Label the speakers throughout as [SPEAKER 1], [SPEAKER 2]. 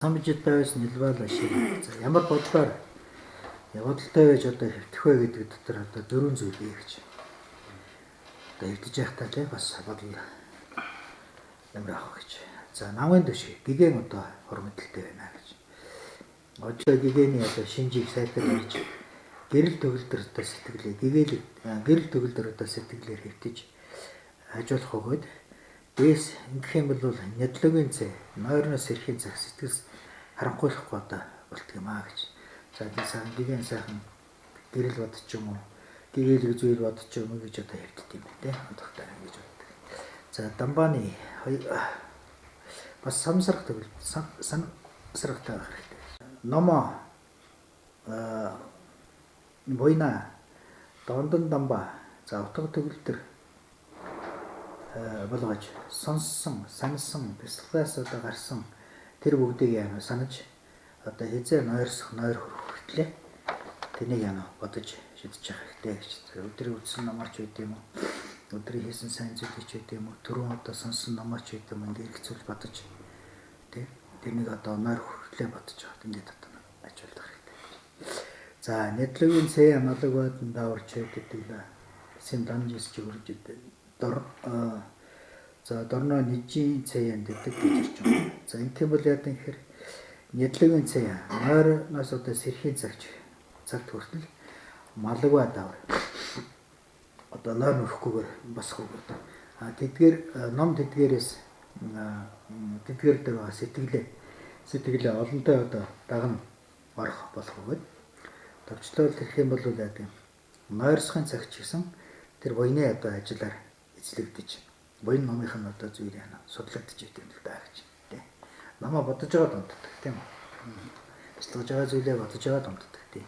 [SPEAKER 1] Самжидаас нэлбал ашиг. За ямар бодлоор бодолтой байж одоо хэвтэх вэ гэдэг дотор одоо дөрвөн зүйл бий гэж. Одоо хэвтэж явахдаа тий бас бодол ямар авах гэж. За намын төшиг гигэн одоо хурмдалтай байна гэж. Одоо гэгэний одоо шинжийг сайтар хийж гэрэл төгөлдөр одоо сэтгэлээ гэгээл гэрэл төгөлдөр одоо сэтгэлээр хэвтэж хажуулах өгөөд дээс ингэх юм бол нядлогийн цай нойрноос ирэхийн цаг сэтгэл харанхуйлахгүй одоо болтго юм аа гэж. За тийм сайхан гигэн сайхан гэрэл бодч юм уу, гэгээлэг зүйл бодч юм уу гэж одоо хэвтдэг юм байна те. Одохтой ингэж боддог. За дамбаны бас самсрах төгөл самсрахтай байх хэрэгтэй. Номоо буйна дондан дамба за утга төгөлдөр болгож сонссон, сансан, бясалгалаас одоо гарсан тэр бүгдийг яана санаж одоо хизээ нойрсох, нойр хүрэх хүртлээ тэнийг яана бодож шидэж явах хэрэгтэй гэж. Өдрийн үдсэн номооч байд юм уу? Өдрийн хийсэн сайн зүйлийг ч байд юм уу? Түрүүн одоо сонсон номооч байд юм уу? Ингээ их зүйл бодож тий тэрнийг одоо нойр хүртлээ бодож явах. Ингээд одоо ажиглах хэрэгтэй. За нэтлэгийн цэ аналог бадан дааварч гэдэг л сэм данжис чи хурж идэв. Дор за дорно нижийн цэян гэдэг гэж ирж байгаа. За ингэх юм бол яа гэхээр нэтлэгийн цэ нойрноос одоо сэрхийн цагч цагт хүртэл малгва даавар. Одоо нойр нөхөхгүйгээр босхгүйгээр одоо. А тэдгээр ном тэдгээрээс тэдгээр дээр байгаа сэтгэлээ олонтой одоо дагна орох болох өгöd. Товчлол тэрх юм бол яадаг юм. Нойрсохын цаг ч гэсэн тэр буйны одоо ажиллаар эзлэгдэж буян номынх нь одоо зүйл яана судлагдчих юм л да гэж тий. Номоо бодож байгаа дунтдаг тийм үү? Бяцлагж байгаа зүйлээ бодож байгаа дунтдаг тий.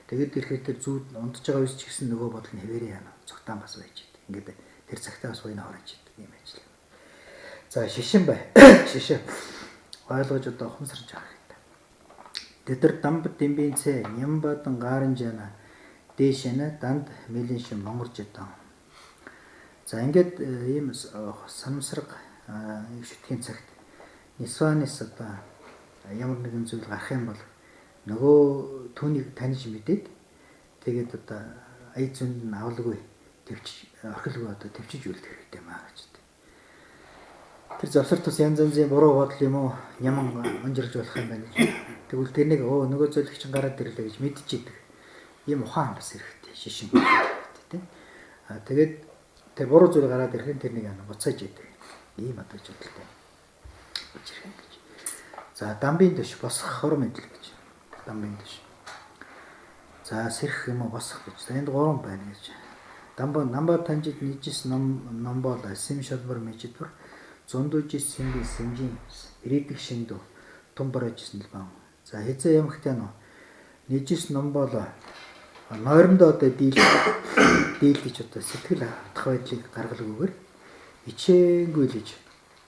[SPEAKER 1] Тэгээд ирэхээр тэр зүүд унтж байгаа үс ч гэсэн нөгөө бодол нь хэвээрээ яана цогтаан бас байж идэг. Ингээд тэр цагтаа бас буйна хорож идэг юм ажил. За шишин бай. Шишин ойлгож одоо ухамсарж авах хэрэгтэй. Тэд нар дамб дэмбийн цэ нямбадан гааранжана дээшэнэ данд мэлэн шин монгорж идан. За ингээд ийм санамсарга шүтгийн цагт нисванис одоо ямар нэгэн зүйл гарах юм бол нөгөө түүнийг таних мэдээд тэгээд одоо ая зүнд нь авалгүй төвч орхилгүй одоо төвчж үлдэх хэрэгтэй юм аа гэж. Тэр завсар тус янз янзын буруу бодол юм уу няман онжирж болох юм байна гэж. Тэгвэл тэрнийг өө нөгөө зөвлөгч чинь гараад ирлээ гэж мэдчихэдэг. Ийм ухаан бас хэрэгтэй шишин хэрэгтэй тийм. А тэгээд тэр буруу зүйл гараад ирэх нь тэрнийг буцааж идэг. Ийм одоо чадaltaй. Ирэх гэж. За дамбын төш босох хор мэдл гэж. Дамбын төш. За сэрх юм уу босох гэж. За энд гурван байна гэж. Дамба намба танжид нийжис ном номбол сим шалбар мэжидвэр зундужис симби симжин ирээдэх шиндүү тум баражсэн л бан. За хизээ ямагтай нөө нийжис номбол нойрондоо одоо дийлдэж одоо сэтгэл автах байдлыг гаргалгүйгээр хичээнгүй л гэж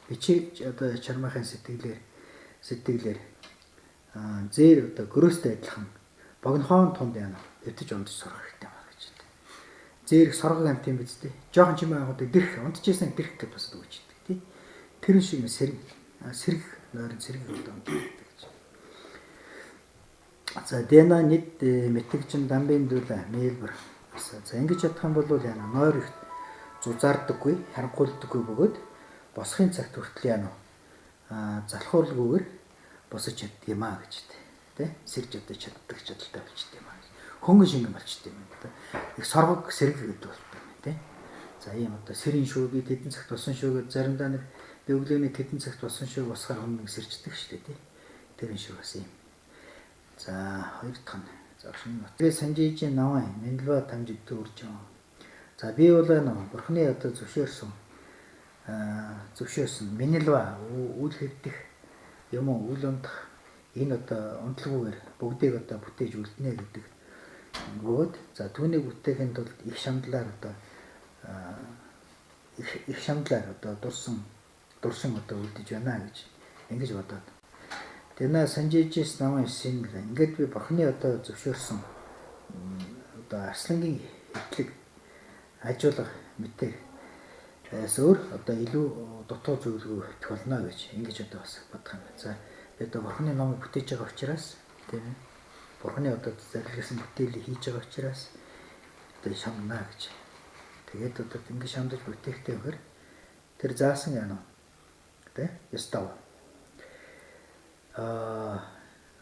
[SPEAKER 1] хичээж одоо чармаахын сэтгэлээр зээр одоо гөрөөстэй адилхан богинохон тунд яана өвтөж ундаж сурах хэрэгтэй байна гэж. Зээр их соргог амт юм биз дээ. Жохон чимээ агууд дэрх унтжсэн дэрх гэдээ бас өгч идэг тий. Тэр шиг сэрэг сэрэг нойрон сэрэг одоо унтдаг гэж. За дэна нид мэтгчин дамбын дүүлэ мэлбэр. За ингэж чадах юм бол яана нойр их зузаардаггүй, харанхуйлдаггүй бөгөөд босхын цагт хүртэл яана залхуурлгүйгээр босож чаддаг юм аа гэж тий. Сэрж одоо чаддаг чадaltaй болчтой юм аа. Хөнгөн шингэн болчтой юм байна. Их соргог сэрэг гэдэг болтой юм тий. За ийм одоо сэрийн шүү би тэдэн цагт болсон шүү гэж заримдаа нэг би өглөөний тэдэн цагт болсон шүү босохоор хүн нэг сэрждэг шүү дээ тий. Тэр шүү бас ийм. За хоёр дахь нь. За шинэ. Тэгээ санжижийн наваа Нэнлва тамжид төрж байгаа. За би бол энэ бурхны одоо зөвшөөрсөн Минэлва үл хэвдэх юм уу үл унтах энэ одоо унталгүйгээр бүгдийг одоо бүтээж үлднэ гэдэг бөгөөд за түүнийг бүтээхийн тулд их шамдлаар одоо их шамдлаар одоо дурсан одоо үлдэж байна гэж ингэж бодоод. Тэнэ санжижис намаа син ингээд би бурхны одоо зөвшөөрсөн одоо арслангийн хэвтлэг ажуулга мэтэр өөр одоо илүү дутуу зүйлгүй хэвтэх болно гэж ингэж одоо бас бодох юм байна. За одоо Бурхны номыг бүтээж байгаа учраас, тийм ээ. Бурхны одоо зориулсан бүтээлийг хийж байгаа учраас одоо шамнаа гэж. Тэгээд одоо ингэ шамдаж бүтээхтэй хөр тэр заасан яана. Тэ? Ёстой.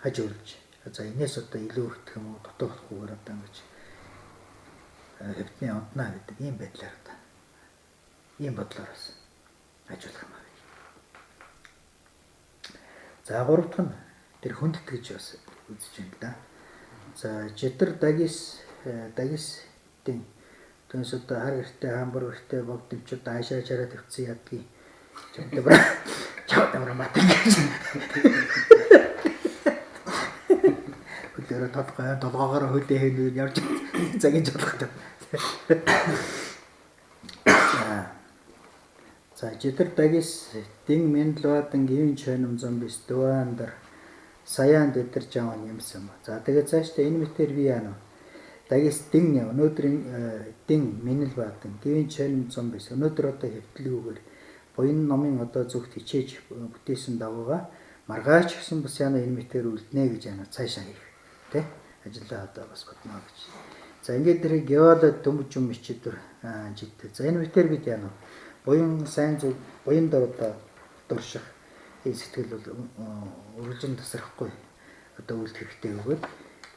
[SPEAKER 1] Хажуулж. За энэс одоо илүү өгөх юм уу, дутуу болохгүйгээр одоо ингэж хэвтний онтнаа гэдэг ийм байдлаар одоо ийм бодлоор бас хажуулах юм аа. За гурав дахь нь тэр хүндэтгэж бас үзэж байна л да. За жидэр дагис дагисдын түүнээс одоо хар гэрте хамбар гэрте бог дэмчүүд аашаа чараа твцэн ядгийн чамдабра чамдабра мат гэж. Хөлөөрөө толгой толгоогоор хөлөө хэнүү явж цагийн жолох. За жидэр дагис дин мэдлвадан гівэн чойном зомбис дуандар саяан дэдэр жаван юмсан. За тэгээд цаашдаа энэ мэтэр би яана. Дагис дин өнөөдрийн дин мэнэлбадан гівэн чойном зомбис өнөөдөр одоо хэвтлгүүгээр буян номын одоо зүгт хичээж бүтээсэн дагууга маргааш гэсэн бас яана энэ мэтэр үлднэ гэж яана цаашаа хийх тэ ажиллаа одоо бас бодно гэж. За ингээд тэр гевала дөмж юм ичэдэр жидтэй. За энэ мэтэр бид яана буян сайн зүг буян дор одоо дурших энэ сэтгэл бол үргэлжин тасрахгүй одоо үлдэх хэрэгтэй өгөөд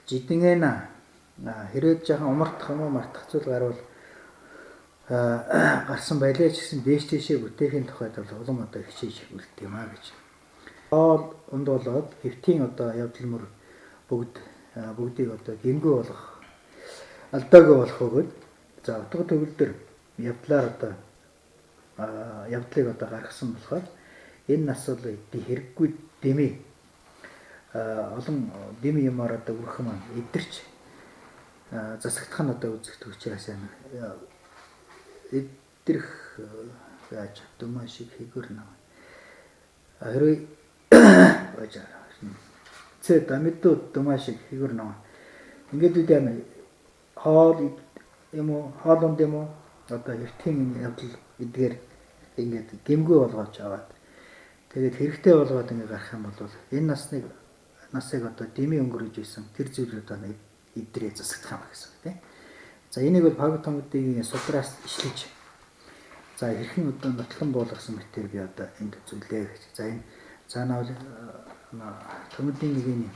[SPEAKER 1] жиднгэнэ хэрэг жаахан умартах юм уу мартах зүйл гарвал гарсан байлаа ч гэсэн дээш тийшээ бүтээхийн тухайд бол улам одоо хичээж үлдэх юм а гэж. Хоол унд болоод хэвтийн одоо явдал мөр бүгдийг одоо гингүй болгох алдаагүй болох өгөөд за утга төгөлдөр явдлаар одоо явдлыг одоо гаргасан болохоор энэ нас бол хэрэггүй дэмий олон дэмий юмар одоо өрх маань эдэрч засагдах нь одоо үзэгдэх учраас эдэрх яаж думаа шиг хэгөр нам хэрвээ байж цэ дамидуу думаа шиг хэгөр нам ингээд үед яа хоол юм уу хоол унд юм уу одоо хэвтгийн явдал эдгээр ингээд гэмгүй болгооч аваад тэгээд хэрэгтэй болгоод ингээд гарах юм бол энэ насыг одоо дэмий өнгөрөж исэн тэр зүйл одоо эдрээ засагдах юм гэсэн үг тийм. За энийг бол Пагтонгодын судраас ишлэж за хэрхэн одоо нотлон буулгасан мэтэр би одоо энд үзүүлээ гэж. За энэ цаанаа бол төмөдийн нэгний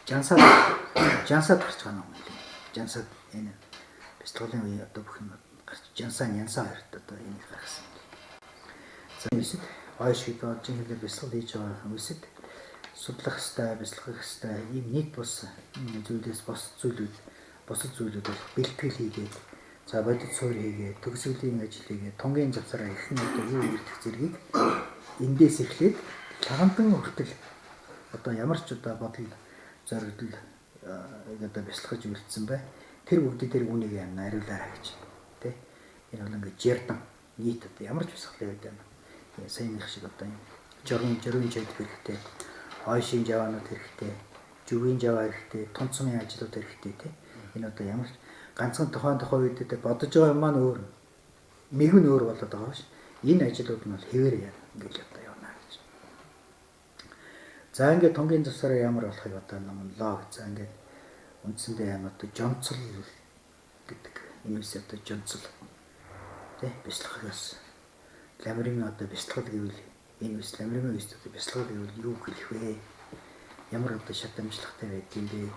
[SPEAKER 1] жансаад гарч байгаа юм байна. Жансаад энэ бяцлаглалын үе одоо бүх юм гарч жансаа нянсаа хоёрт одоо энийг гаргасан. За үсэд ойш гэдэг одоо жинхэнэ бяцлал хийж байгаа хүмүүсэд судлах хэвээр, бяцлах хэвээр ийм нийт бус зүйлээс бос зүйлүүд бусад зүйлүүд болох бэлтгэл хийгээд за бодит суурь хийгээд төгсгөлийн ажил хийгээд тунгийн завсараа эрхэн одоо юу үлдэх зэргийг эндээс эхлээд лагандан хүртэл одоо ямар ч одоо бодол зоригдол одоо бяцлагж үлдсэн бай. Тэр бүгдийг тэр үнийг юм найруулаарай гэж тий. Энэ бол ингээд жердан нийт одоо ямар ч бяцлал байд юм. Саяных шиг одоо юм жорын чойд хэрэгтэй, ойшийн жаваанууд хэрэгтэй, зүвийн жаваа хэрэгтэй, тунцмын ажлууд хэрэгтэй тий. Энэ одоо ямар ч ганцхан тухайн үед бодож байгаа юм маань өөр мэг нь өөр болоод байгаа ш. Энэ ажлууд нь бол хэвээр яа ингээд одоо явна гэж. За ингээд тунгийн завсараа ямар болохыг одоо номлоо гэж. За ингээд үндсэндээ ямар одоо жонцол гэдэг энэ үс одоо жонцол тий бяцлагаас ламрын одоо бяцлал гэвэл энэ үс ламрын үс одоо бяцлал гэвэл юу хэлэх вэ? Ямар одоо шат амжилттай байдгийг бэ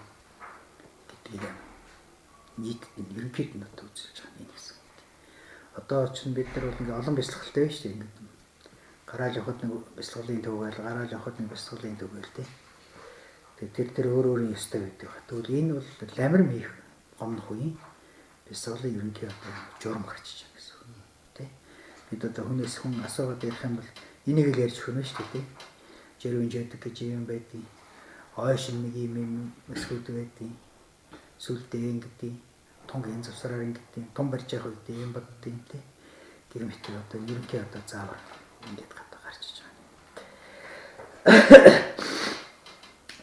[SPEAKER 1] гэдгийг юм нийт ерөнхийд нь одоо үзүүлж байгаа юм гэсэн. Одоо чинь бид нар бол ингээ олон бяцлагалтай байна шүү дээ. Ингээд гараал явахад нэг бяцлаглалын төвгээл, гараал явахад нэг бяцлаглалын төвгээл тий. Тэгээд тэр өөр өөрийн ёстой байдаг. Тэгвэл энэ бол ламрим хийх гомдох үеийн бяцлаглалын ерөнхий одоо журам гарчиж байгаа гэсэн үг тий. Бид одоо хүнээс хүн асуугаад ярих юм бол энийг л ярьж өгнө шүү дээ тий. Жирүүн жэдэг гэж юм байдیں۔ Ойш нэг юм юм өсгүүд байдیں۔ Сүлдээ ингэдیں۔ Тунг энэ завсараар ингэдیں۔ Тун барьж явах үед юм боддیں тий. Гэр мэт одоо ерөнхий одоо заавар ингээд гарчиж байгаа.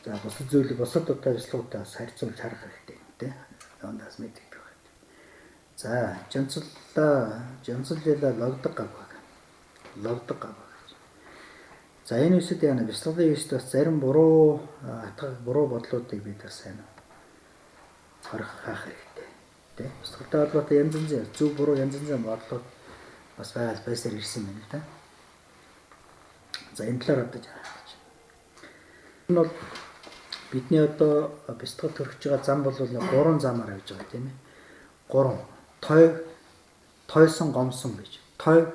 [SPEAKER 1] За бусад зүйл бусад одоо бяцлагуудаа харьцуулж харах хэрэгтэй тий. Ондаас мэддэг байна. За жонцоллоо логдог гав. Логдог гав гэж. За энэ үсэд яана бясалгалын үсэд бас зарим буруу атга буруу бодлуудыг бид бас сайн хорих хаах хэрэгтэй. Тэ? Бясалгалтай холбоотой янз янзын зөв буруу янз янзын бодлууд бас байгаа байсаар ирсэн юм л да. За энэ талаар одоо харах гэж. Энэ бол бидний одоо бясалгал төрөж байгаа зам бол гурван замаар явж байгаа тийм ээ. Гурван. Той, тойсон гомсон гэж. Той,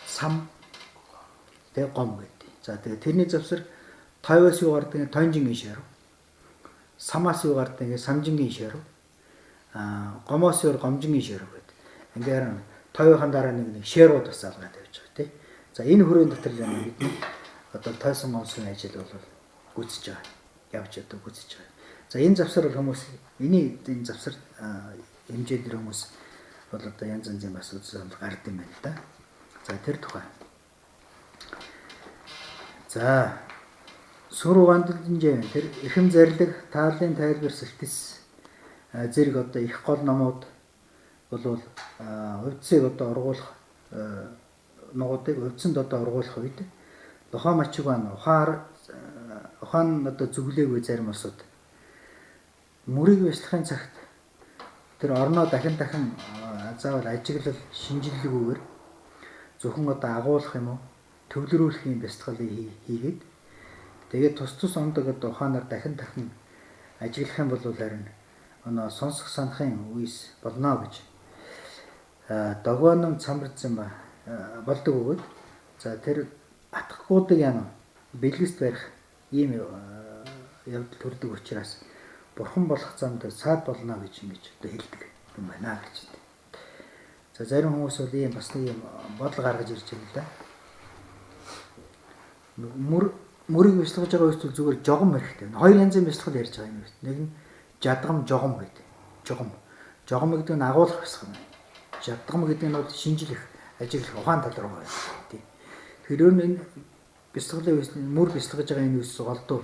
[SPEAKER 1] сам, тэг гом гэдэг. За тэгээ тэрний завсар тойоос юу гардаг нь тойнжингийн шаарв. Самаас юу гардаг нь самжингийн шаарв. Гомоос юу гомжингийн шаарв гэдэг. Ингээр тойёхон дараа нэг шаарууд бас алгаад явж байгаа тий. За энэ хүрээнд дотор л бидний одоо тойсон гомсон ажил бол гүйцэж байгаа. Явж одоо гүйцэж байгаа. За энэ завсар бол хүмүүс энэ завсар хэмжээ дээр хүмүүс бол одоо янз янзын бас үзэл санал гард юм байна л да. За тэр тухай. За сүр угаандалжээ тэр эрхэм зарлиг таалын тайлбар сэлтэс зэрэг одоо их гол номууд болвол увдсыг одоо ургуулах нугуудыг увдсанд одоо ургуулах үед лохоо мачиг бан ухаан одоо зүглээгүй зарим улсууд мөрийг бяцлахын цагт тэр орноо дахин дахин заавал ажиглал шинжиллгүйгээр зөвхөн одоо агуулах юм уу төвлөрүүлэх юм бяцлагыг хийгээд тэгээд тус тус ондог одоо ухаанаар дахин дахин ажиглах юм бол харин оноо сонсох санахын үес болно гэж догооном цамарцсан болдог өгөөд за тэр атгахгүйдэг яана бэлгэст барих ийм явдал төрдөг учраас бурхан болох замд саад болно гэж ингэж одоо хэлдэг юм байна гэж. За зарим хүмүүс бол ийм бас нэг юм бодол гаргаж ирж байна л да. Мөрийг бяцлагж байгаа үед зүгээр жогом хэрэгтэй. Хоёр янзын бяцлал ярьж байгаа юм байна. Нэг нь жадгам жогом гэдэг. Жогом. Жогом гэдэг нь агуулах бяцлал. Жадгам гэдэг нь бол шинжлэх, ажиглах ухаан тал руу байна. Тийм. Тэгэхээр ер нь энэ бяцлаглын үес мөр бяцлагж байгаа энэ үс голдуу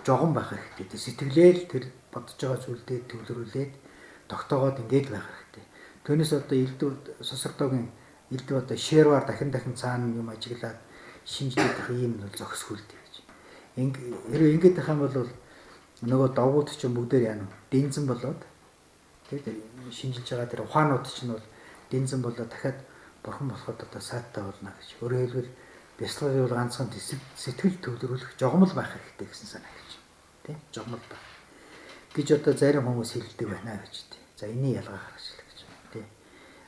[SPEAKER 1] жогом байх хэрэгтэй. Сэтгэлээл тэр бодож байгаа зүйлдээ төвлөрүүлээд тогтоогоод ингээд байх хэрэгтэй. Түүнээс одоо элдв сосордоогийн элдв одоо шервар дахин дахин цаана юм ажиглаад шинжлэх их ийм нь бол зохисгүй л дээ гэж. Хэрвээ ингэж байх юм бол нөгөө довгууд ч бүгдээр яана дэнзэн болоод тэгээд шинжилж байгаа тэр ухаанууд ч нь бол дэнзэн болоод дахиад бурхан болоход одоо сааттай болно гэж. Өөрөөр хэлбэл бяцлагын бол ганцхан сэтгэл төвлөрүүлэх жогмол байх хэрэгтэй гэсэн санаа хэлж байна. Тэ? Жогмол байх гэж одоо зарим хүмүүс хэлдэг байна гэж тий. За энэний ялгаа гаргаж илээ гэж тий.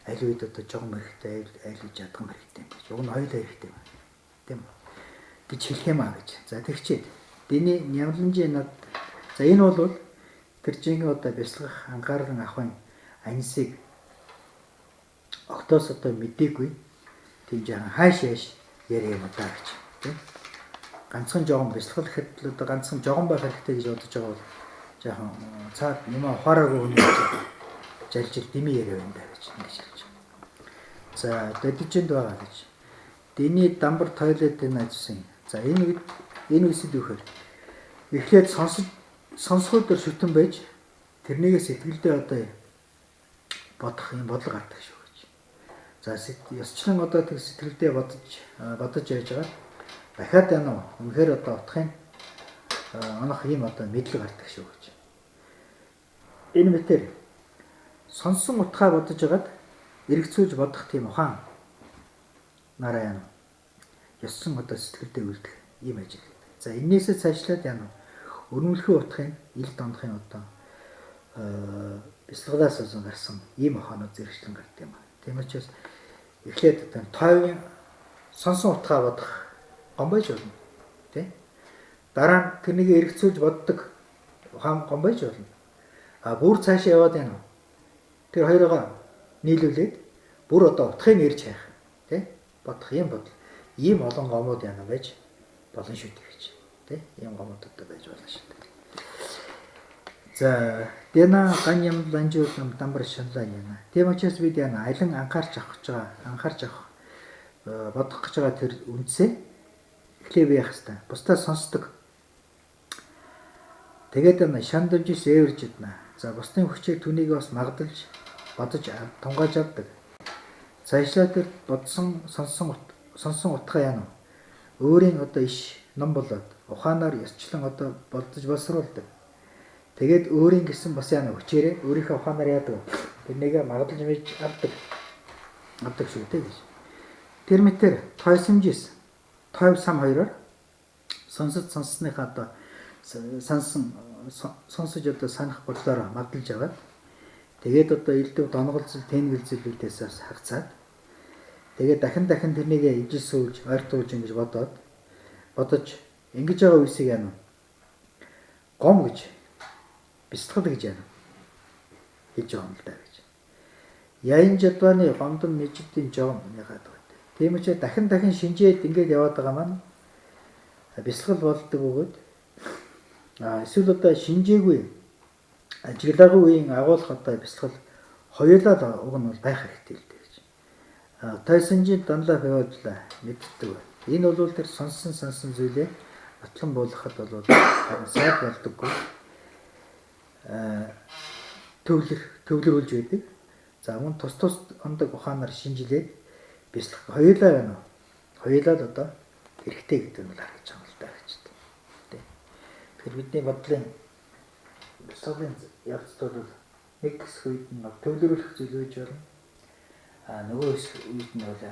[SPEAKER 1] Аль үед одоо жогм хэрэгтэй, аль үед жадгам хэрэгтэй гэж. Уг нь хоёулаа хэрэгтэй байна. Тийм үү? Гэж хэлэх юм аа гэж. За тэгчээд дэний нямланжийн над за энэ бол тэр жинхэнэ одоо бяцлах анхаарлан авахын анисыг октоос одоо мдээгүй тийм жаахан хааш яаш яриа юм даа гэж тийм. Ганцхан жогон бяцлах гэхэд л одоо ганцхан жогон байх хэрэгтэй гэж бодож байгаа бол жаахан цаад юм ухаараагүй хүн жалжил дими яриа байна даа гэж ингэж хэлж байгаа. За дэдижинд байгаа гэж. Дэний дамбар тойлет энэ ажилласан. За энэ үед энэ үсэд үхээр эхлээд сонсоход дөр шүтэн байж тэрнийгээ сэтгэлдээ одоо бодох юм бодол гардаг шүү гэж. За ёсчлон одоо тэг сэтгэлдээ бодож яаж байгаа дахиад яана уу? Үнэхээр одоо утгын онох ийм одоо мэдлэг гардаг шүү гэж. Энэ мэтэр сонсон утгаа бодож хагаад эргэцүүлж бодох тийм ухаан нараа яана. Ёссон одоо сэтгэлдээ үлдэх ийм ажил. За энээсээ цаашлаад яана. Өрнөлхийн утгын ил дондохын одоо бяцлаглаас гарсан ийм ухаанууд зэрэгчлэн гардаг юм. Тийм учраас эхлээд одоо тойвын сонсон утгаа бодох гом байж болно. Тэ? Дараа нь тэрнийг эргэцүүлж боддог ухаан гом байж болно. А бүр цаашаа яваад байна уу? Тэр хоёроо нийлүүлээд бүр одоо утгыг ирж хайх. Тэ? Бодох юм бодол. Ийм олон гомууд яана байж болно шүү дээ гэж. Тэ? Ийм гомууд одоо байж болно шүү дээ. За, Дэна ган ям ланжуу дамбар шанлаа яна. Тийм учраас бид яна алин анхаарч авах гэж байгаа, анхаарч авах бодох гэж байгаа тэр үндсээ эхлээ би яах хэвээр. Бусдаа сонсдог. Тэгээд яна шандавжис эвэрж иднэ. За, бусдын хүчийг түүнийг бас магдалж бодож тунгааж авдаг. Цаашлаа тэр бодсон сонссон утгаа яана. өөрийн одоо иш ном болоод ухаанаар ёсчлон одоо болдож боловсруулдаг. Тэгээд өөрийн гэсэн бас яана хүчээрээ өөрийнхөө ухаанаар яадаг. Тэрнийг магадлаж мэдж авдаг. Авдаг шүү дээ гэж. Тэр мэтэр тойсомжис тойв сам хоёроор сонсож сонссныхаа одоо сансан сонсож одоо санах бодлоор мадалж аваад тэгээд одоо элдв донголзол тэнгэлзэл бидээс хагцаад тэгээд дахин дахин тэрнийг ижил сүүлж ойртуулж ингэж бодож ингэж байгаа үсийг яана гом гэж бясалгал гэж яана хийж байгаа юм л да гэж. Яян жадваны гомдон нэжидийн жогом ягаад вэ? Тийм учраас дахин дахин шинжээд ингэж яваад байгаа маань бясалгал болдог бөгөөд эсвэл одоо шинжээгүй ажиглаагүй үеийн агуулах одоо бясалгал хоёулаа л уг нь бол байх хэрэгтэй л дээ гэж. Тойсонжийн данлаа феожла мэддэг. Энэ бол тэр сонсон зүйлээ батлан буулгахад бол харин сайд болдоггүй. Төвлөрүүлж байдаг. За мөн тус тус ондог ухаанаар шинжилээд бясалгах хоёулаа байна уу? Хоёулаа л одоо хэрэгтэй гэдэг нь бол харагдаж байгаа юм л да гэж. Тэгэхээр бидний бодлын бясалгалын явцд бол нэг хэсэг үед нь төвлөрүүлэх зүйл байж болно. Нөгөө хэсэг үед нь бол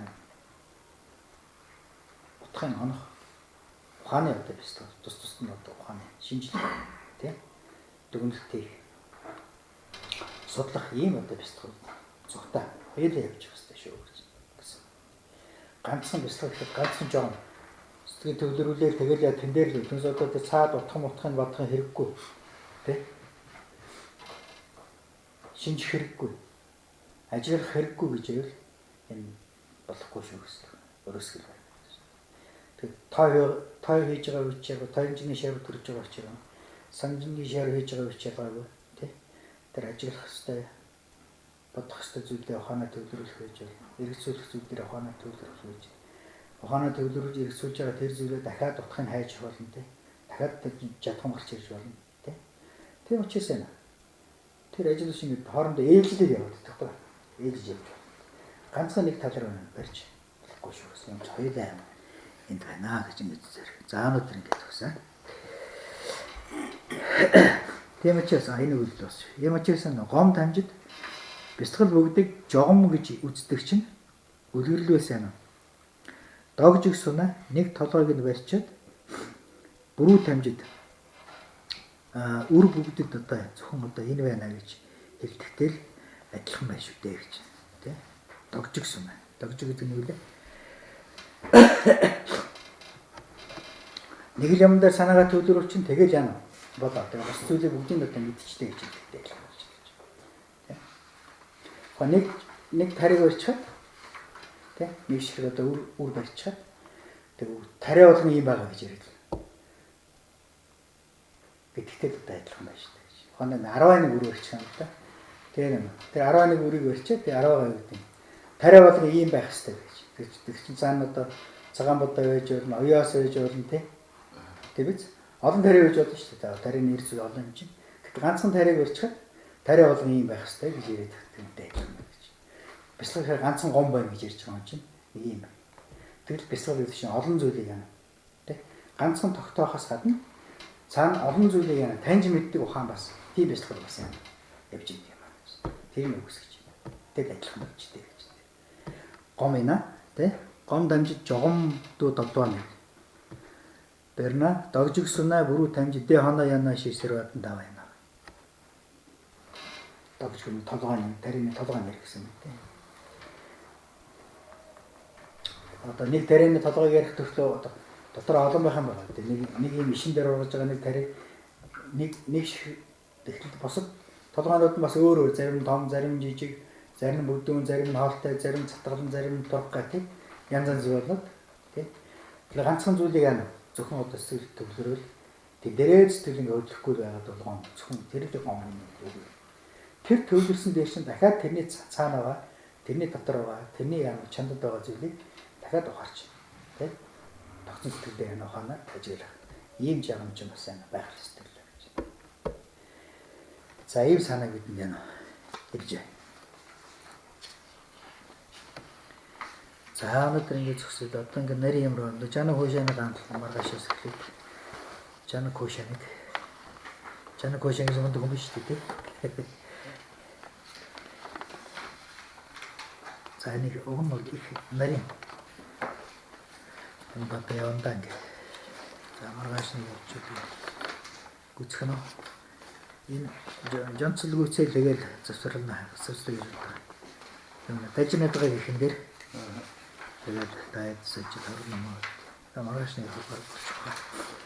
[SPEAKER 1] утгын онох ухааны одоо бясалгал тус тусд нь одоо ухааны шинжилгээ тийм дүгнэлт хийх судлах ийм одоо бясалгал цогтой хоёулаа явж явах хэрэгтэй шүү гэсэн. Ганцхан бясалгал гэхэд ганцхан жоон сэтгэл төвлөрүүлээл тэгэл яа тэн дээр л түнс одоо тэр цаад утгын бодохын хэрэггүй тий шинжих хэрэггүй ажиллах хэрэггүй гэж ивэл энэ болохгүй шүү гэсэн. Өрөөсгөл байна. Тэг той хийж байгаа үеч яг тоёнжны шарв төрж байгаа учраас санжингийн шарв хийж байгаа үеч ягаагүй тий тэр ажиглах хэрэгтэй бодох хэрэгтэй зүйлээ ухаанаа төвлөрүүлэх гэж байна. Эргэцүүлэх зүйл дээр ухаанаа төвлөрөх гэж. Ухаанаа төвлөрүүлж эргэцүүлж байгаа тэр зүйлээ дахиад утгыг хайж болно тий. Дахиад жадхан гарч ирж болно тий. Тийм учраас энэ тэр ажил биш ингээд хоорондоо ээлжлээд яваад байдаг байхгүй. Ээлж явж байна. Ганцхан нэг тал руу барьж болохгүй шүү гэсэн юм чи хоёулаа юм энд байна гэж ингэж зэрэг. За өнөөдөр ингэж төгсөн. Тийм учраас энэ үйл бас. Тийм учраас гом дамжид бясалгал бүгдийг жогом гэж үздэг чинь үлгэрлээ сайн. Догжиг суна нэг толгойг нь барьчаад бүрүү тамжид үр бүгдэд одоо зөвхөн одоо энэ байна гэж хэлдэхтэй л адилхан байна шүү дээ гэж тий. Догжиг суна. Догжиг гэдэг нь юу вэ? Нэг л юм дээр санаагаа төвлөрүүл чинь тэгэл яана болоо. Тэгээ бус зүйлийг бүгдийг одоо мэдчихтэй гэж хэлдэг адилхан болж байна. Тий. Нэг тариг барьчихад тий нэг ширхэг одоо үр барьчихад тэг тариа болгон ийм байгаа гэж яриад. Гэдэгтэй л одоо адилхан байна шүү дээ. Хоноо 11 үр барьчих юм л да. Тэгээ юм. Тэр 11 үрийг барьчаад тэгээ 10 гэдэг. Тариа болгон ийм байх хэрэгтэй гэж. Тэр чинь цаана одоо цагаан будаа байж болно, оёос байж болно тий. Тэг биз? Олон тариа байж болно шүү дээ. Тарианы нэр зүйл олон юм чинь. Тэгэхдээ ганцхан тариаг барьчихад тариа болгон ийм байх хэрэгтэй гэж яриад тэрнтэй адилхан байна гэж. Бясалгал гэхээр ганцхан гом байна гэж ярьж байгаа юм чинь. Нэг юм байна. Тэгэл бясалгал гэдэг чинь олон зүйлийг яана. Тэ? Ганцхан тогтоохоос гадна цаана олон зүйлийг яана таньж мэддэг ухаан бас тийм бясалгал бас яана явж идэг юм байна гэж. Тэр нь үгс гэж. Тэгэл адилхан болж идэг гэж. Гом ина тэ? Гом дамжид жогом дүү долдваа нэг. Берна догжиг суна бүрүү тамжид дэ хоноо яна шийсэр бадан даваа яна. Догжиг нь толгойн тарины толгойн нэр гэсэн юм тэ. Одоо нэг тарины толгойг ярих төрлөө одоо дотор олон байх юм байна. Нэг юм ишин дээр ургаж байгаа нэг тари нэг тэгэхэл бусад толгойнууд нь бас өөр өөр зарим нь том, зарим нь жижиг, зарим нь бүдүүн, зарим нь хоолтой, зарим нь цатгалан, зарим нь тургай тий. Янз янз болоод тий. Тэгэхээр ганцхан зүйлийг яана зөвхөн одоо сэтгэл төвлөрөөл тэг дээрээ сэтгэл ингээ хөдлөхгүй байгаад бол гом зөвхөн тэр л гом юм үг. Тэр төвлөрсөн дээр чинь дахиад тэрний цаана байгаа, тэрний дотор байгаа, тэрний яана чандад байгаа зүйлийг дахиад ухаарч тий. Тогтсон сэтгэлдээ яана ухаанаар ажиглах. Ийм жагамж юм бас яана байх хэрэгтэй л гэж. За ийм санааг бидэнд яана ирж байна. За өнөөдөр ингэ зөксөд одоо ингэ нарийн юм руу Жана Хошаны ганц маргаашаас эхлээд Жана Хошаныг Жана Хошан гэж мундаг хүн биш үү те. За энийг уг нь бол их нарийн энэ бата явандаа ингэ. За маргааш нэг явчихвал гүцэх нь энэ жонцол гүцэл тэгэл завсрална завсрал гэж боддог. Юм дажнаад байгаа гэх юм дээр тэгээд дайд сэж хорно мó. За маргааш нэг баг болчих.